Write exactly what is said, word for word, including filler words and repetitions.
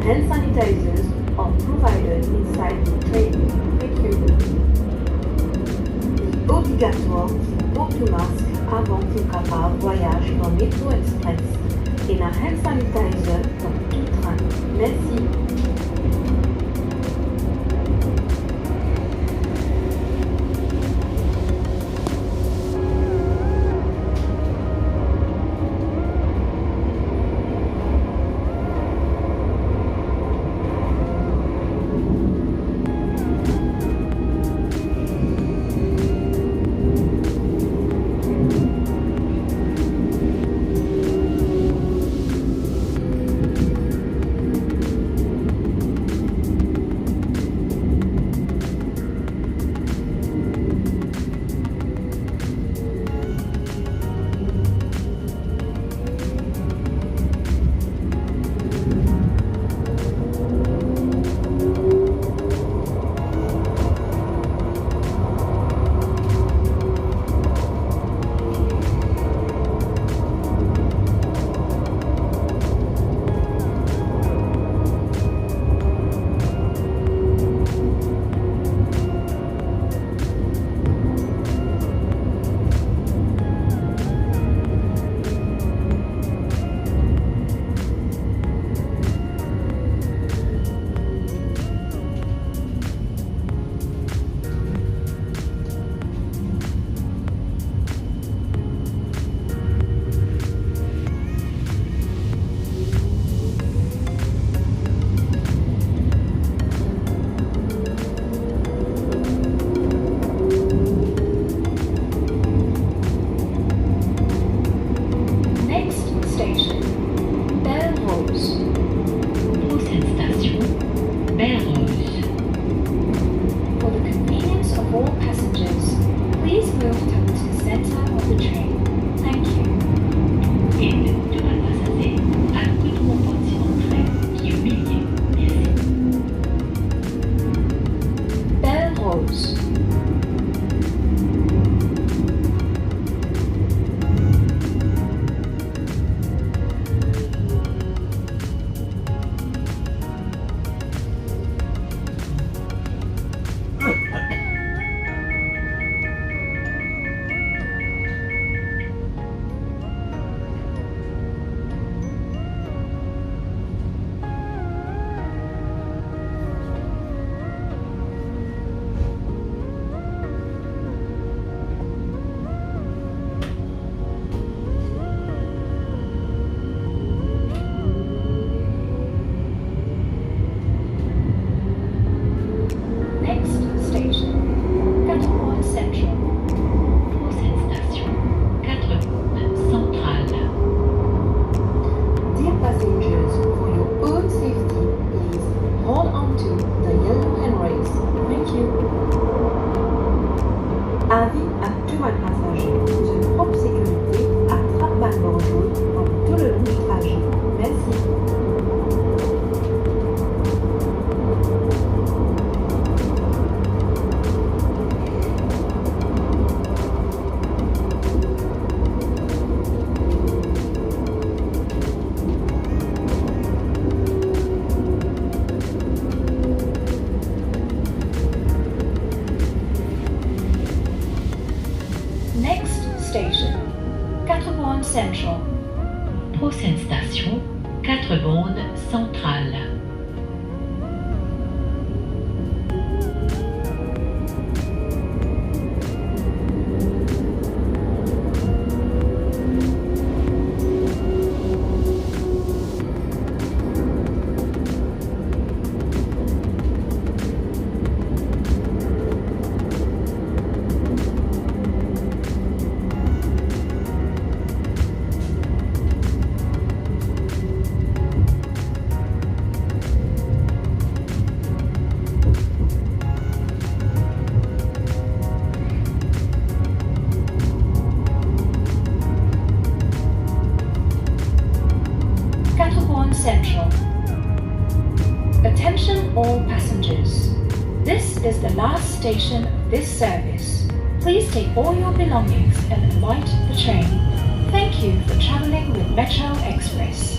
Hand sanitizers are provided inside the train. Thank you. Li obligatwar pou port to mask avan ki ou kapav vwayaz dan Metro Express. Ena hand sanitizer dan tou trin. Mersi. Next station, Belle Rose. Prochaine station, Belle Rose. For the convenience of all passengers, please move towards the center of the train. Thank you. Ed tou bann pasaze al kot konpartiman trin ki o milie. Mersi. Belle Rose. Next station, Quatre Bornes Central. Prochaine station, Quatre Bornes Central. Dear passengers, for your own safety, please hold on to the yellow handrails. Thank you. Avi a tou bann pasaze, pou zot prop sekirite, atrap bann bor zone pandan tou lelong traze. Mersi. Next station, Quatre Bornes Central. Prochaine station, Quatre Bornes Central. Quatre Bornes Central. Attention all passengers. This is the last station of this service. Please take all your belongings and alight the train. Thank you for travelling with Metro Express.